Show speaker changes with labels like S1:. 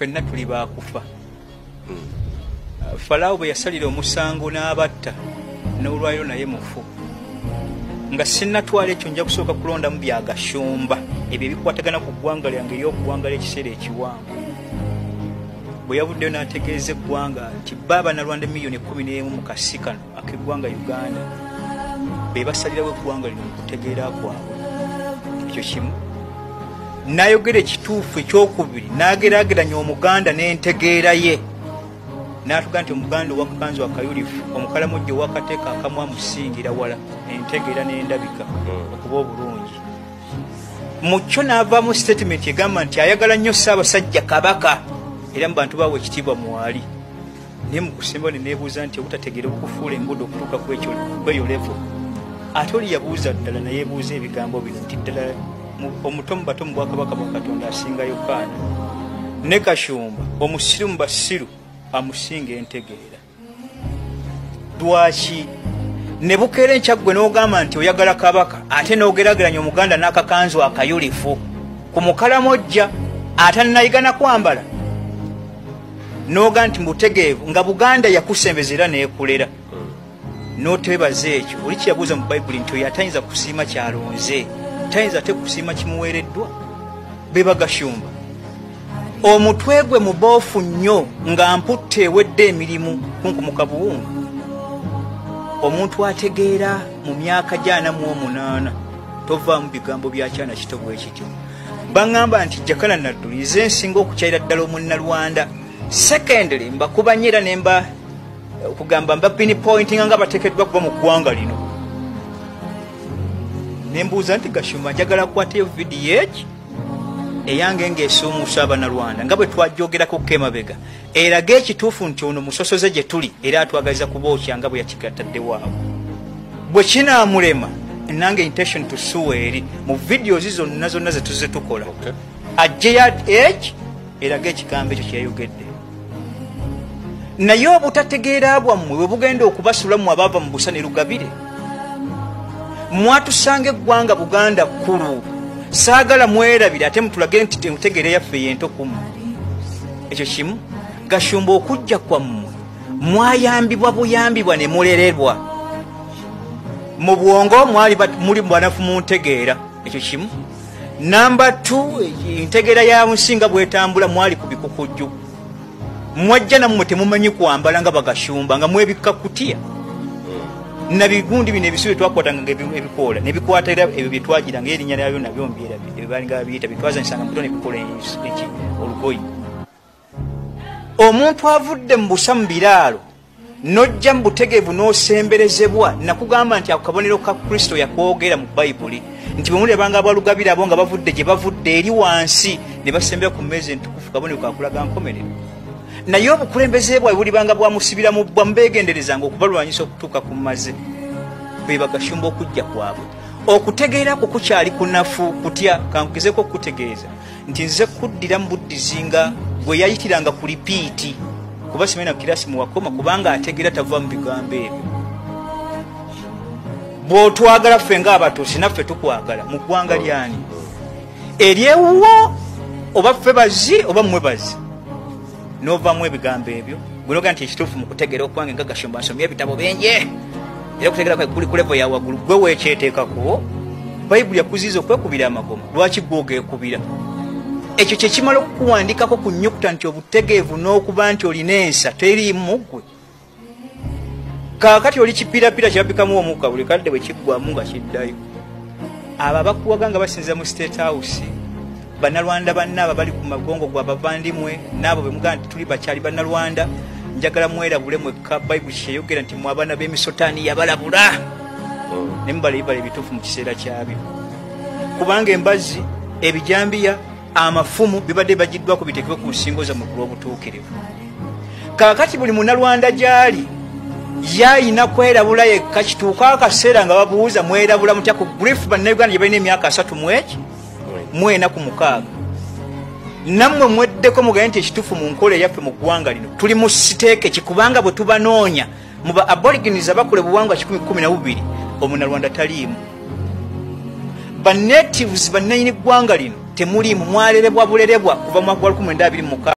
S1: Ffenna tuli baakufa. Falaawo bwe yasalira omusango n'abatta, n'olwaliro naye mufu. Nga sinnatwala ekyo, nja kusooka kulondamu byagashumba ebyo ebikwatagana ku ggwanga lyange ery'okuwangala ekiseera ekiwanvu. Bwe yavuddeyo n'ategeeza eggwanga nti ba Bannalwanda miliyoni 11 mu kasi kano ak'eggwanga Uganda be basalirawo eggwanga lino mu kutegeera kwabwe, ekyo kimu. N'ayogera ekituufu ekyokubiri, n'ageraageranya Omuganda n'entegeera ye, n'atuga nti Omuganda owakakanzu akayulifu, Omukalamojja owakateeka akamu amusingira wala entegeera n'endabika okuba obulungi. Mu kyo n'avaamu statement egamba nti ayagala nnyo Ssaabasajja Kabaka, era mu bantu baawe ekitiibwa mwali. Naye mu kusemba ne neebuuza nti obutategeera obukufuula embudo okutuuka kweyo level. Ate oli yabuuza ddala, nayeebuuza ebigambo bino nti ddala omuto mu bato mu bwakabaka bwa Katonda asinga Yokaana, ne Kashumba omusiru mu basiru amusinga entegeera. Lwaki ne bukeera enkyaggwe n'ogamba nti oyagala Kabaka, ate n'ogerageranya Omuganda n'akakanzu akayulifu ku Mukalamojja atannayiga na kwambala, n'oga nti mutegeevu, nga Buganda yakusembeza era neekulera, n'otebaza ekyo? Oli kyeyabuuza mu Bayibuli nti oyo atayinza kusiima kyalonze, tayinza ate kusiima kimuweereddwa. Be bagashumba omutwe gwe muboofu nnyo nga mputte ewedde emirimu kunkumuka buwunga. Omuntu ategeera mu myaka gy'ana mu 8 tovaamu bigambo bya kyana kito bwe kityo. Baŋŋamba nti Jakana Nadduli nze nsinga okukyayira ddala Omunnalwanda. Secondly, mbakuba nnyo era ne mba okugamba mba pinpointinga nga bateekeddwa kuba mu ggwanga lino. Ne mbuuza nti Gashumba, njagala kukwatayo vidiyo eki eyange ng'esuumuusa Abanalwanda nga bwe twajoogerako emabega, eraga ekituufu nti ono musosoze gye tuli era atwagaliza kubookya nga bwe yakigataddewo awo. Bwe kinaamulema, nange intention to sue eri mu videos zonna zonna ze tuzze tukola, ajjeyo eki eraga ekigambo ekyo kyeyayogedde. Naye obutategeera bwammwe bwe bugenda okubasula mmwe abaava mu busa ne Lugabire. Mwatusanga eggwanga Buganda kkulu, saagala mwerabire ate mutulage nti entegeera yaffe yento kummwe. Ekyo kimu. Gashumba, okujja kwammwe mwayambibwa buyambibwa ne mulererwa mu bwongo, mwali muli banafu mu ntegeera. Ekyo kimu. Namba t, entegeera ya nsinga bwetambula, mwali ku bikukujju. Mwajja nammwe temumanyi kwambala nga bagashumba, nga mwebikka kutiya nabigundi bino ebisubi twakwatanga nga ebikoola nebikwata, era ebyo byetwagiranga erinnya lyabyo nabyo mbyerabidde, byebalinga babiyita byetwazanyisanga muto nebikola eki olugoyi. Omuntu avudde mu busa mu biraalo n'ojja mu butegeevu n'osemberezebwa, nakugamba nti ako kabonero ka Kristo. Yakwogera mu Bayibuli nti bwe mulabanga abalugabira abo nga bavudde gye bavudde eri wansi ne basembera ku mmeeza entukufu, kabonero kakulaga nkomerero. Naye obukulembeze bwabwe bulibanga bwamusibira mu bbwa, mubeegenderezanga okubalwanyisa okutuuka ku maze. Be bagashumba, okujja kwabwe okutegeera kwo kukyali kunafu kutya? Kankugezeko okukutegeeza nti nze kuddira mu buddizi nga gwe yayitiranga ku repeat, kuba simanyi na kirasi muwakoma, kubanga ategeera tava mu bigambo ebyo. Bw'otwagala ffe ng'Abatuusi, naffe tukwagala mu ggwanga lyani eryewuwo, oba ffe bazzi oba mmwe bazzi, n'ovaamu ebigambo ebyo gwe nti ekituufu mu kutegeera okwange nga Gashumba nsomye ebitabo bingi era okutegeera kwange kuli ku level ya waggulu. Gwe weekyeteekako. Bayibuli yakuziiza okwekubira amagoma, lwaki gwe ogeekubira? Ekyo kyekimala okukuwandikako ku nnyukuta nti obutegeevu n'okuba nti olina ensa teriimu ggwe. Kaakati oli kipirapira kyabikamu omukka, buli kadde bwe kiggwamu nga kiddayo. Abo abakuwaga nga basinza mu State House, Bannalwanda banna abo bali ku magongo gwa bavandimwe n'abo bemugaa nti tuli bakyali Bannalwanda, njagala mwerabule mwekka. Bayibuli kyeyogera nti mwe abaana b'emisotaani yabalabula ne mubala ebibala ebituufu mu kiseera kyabyo, kubanga embazzi, ebijambiya, amafumu bibadde bagiddwako bitekebwe ku nsingo zammwe ku lw'obutuukirivu. Kaakati buli Munalwanda gy'ali yayina kwerabula yekka. Kituuka akaseera nga babuuza, mwerabula mutya ku grief Bannayuganda gye balina emyaka asatu mu eki mwena ku mukaaga? Nammwe mweddeko mugaye nti ekituufu mu nkola eyaffe mu ggwanga lino tuli mu siteeke ki, kubanga bwe tubanoonya mu ba aborigines abakola obuwangwa 112, Omunalwanda taliimu. Ba natives, bannanyini ggwanga lino, temuliimu. Mwalerebwa bulerebwa kuva mu mwaka gwa 1926.